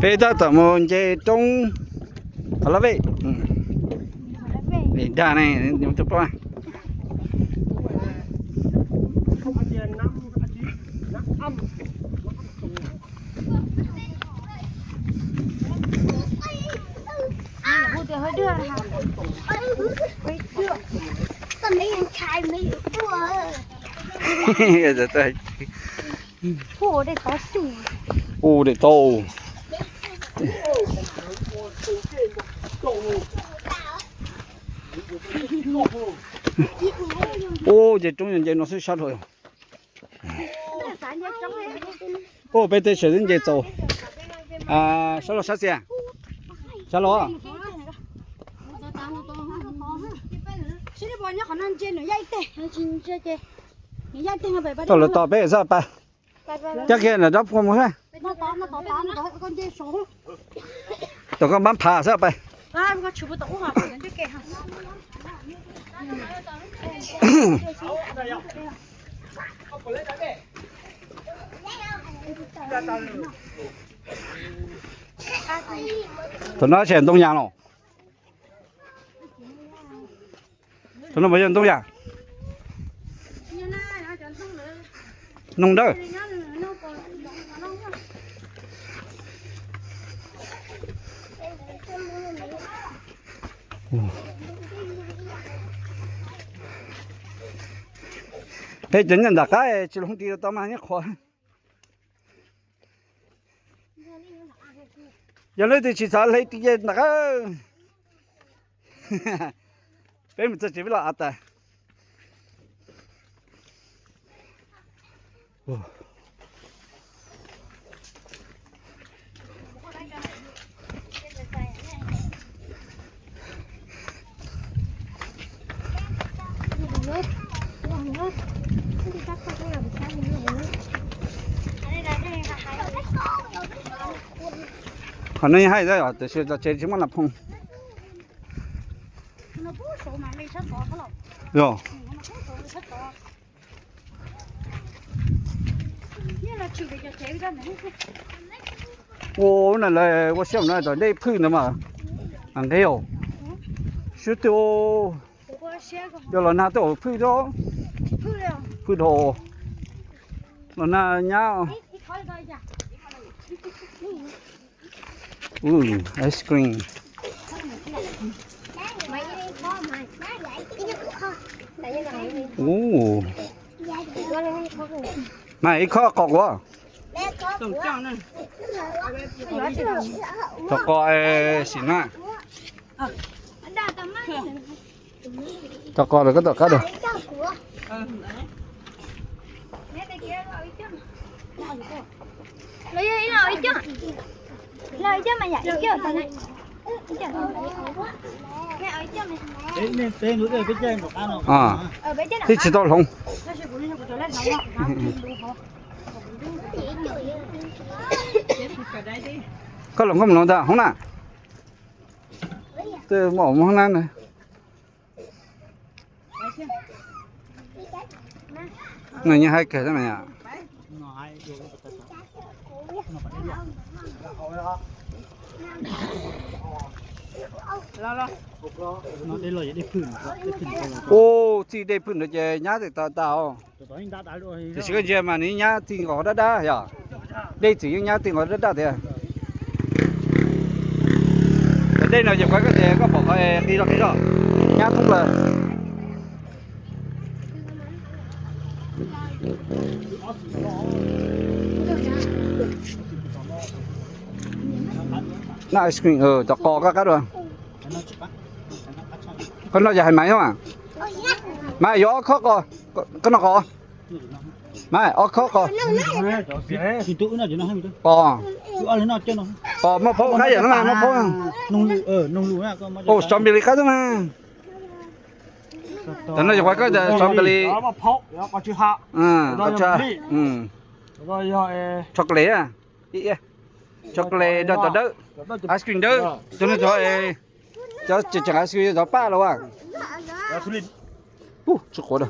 Peb tab tom mus nce roob Hauv Lab Vej. Dag ne, tus poj. Ua daim tau. Ua ces roob yog nce no xwb sab dhau. Ua peb tej sawv twb nce txaus. Sab laug sab xis, sab laug. Tau lawv tos peb xwb pab. Coj kiag nram rab phua mus xwb. Tom koj npab phav xwb pab. Thaum no tseem ntoo yas los. Thaum no puas yog ntoo yas? Noog dawb. Peb cov nyob nram qab tsis los tis tau mas nyob qhuav. Yog leej twg tsis xav hle tis nram qab. Peb mus txog tsev peb los av tas. Qhov no yeej haib thiab tiam sis tsev tsis muaj nas phoo. Yog. Ua na lawv ua siab no tom dej phwj ntawd mas, nqe os. Sub twg yog los nag twb ua phwj thiab. Phwj dhau. Los nag nyab. Ice cream. Mas ib khob qos kuv. Qos qos sim na. Qos qos lawm koj tom qab lawm. Twb tsis tau hloov. Koj los koj mus hloov ntag hoob na. Twb muaj hoob na. Nws yeej haib kawg thiab mas yom. Ub, txij dej phwj ntawd ces nyab tsis tau tas os. Tiam sis koj ntsia mas nws nyab txij nqos dab dab yom. Dej txwm yeej nyab txij nqos dab dab tiag. Cov dej no ces kuv hais koj tias koj pom qhov qi zog qi zog, nyab thoob plaws. Noj ice cream, cov qos koj qab dua. Koj noj yog hais Maiv mas. Maiv yuav ob khob qos, koj noj qos. Maiv ob khob qos. Qos, qos muaj phaub qab yam no mas muaj phaub. Ua strawberry qab xwb mas. Tam no yog kuv koj strawberry. Chocolate, chocolate dawb tom dawb, ice cream dawb, cov no cov, cov tseem tseem ice cream cov paj los. Tsis quav.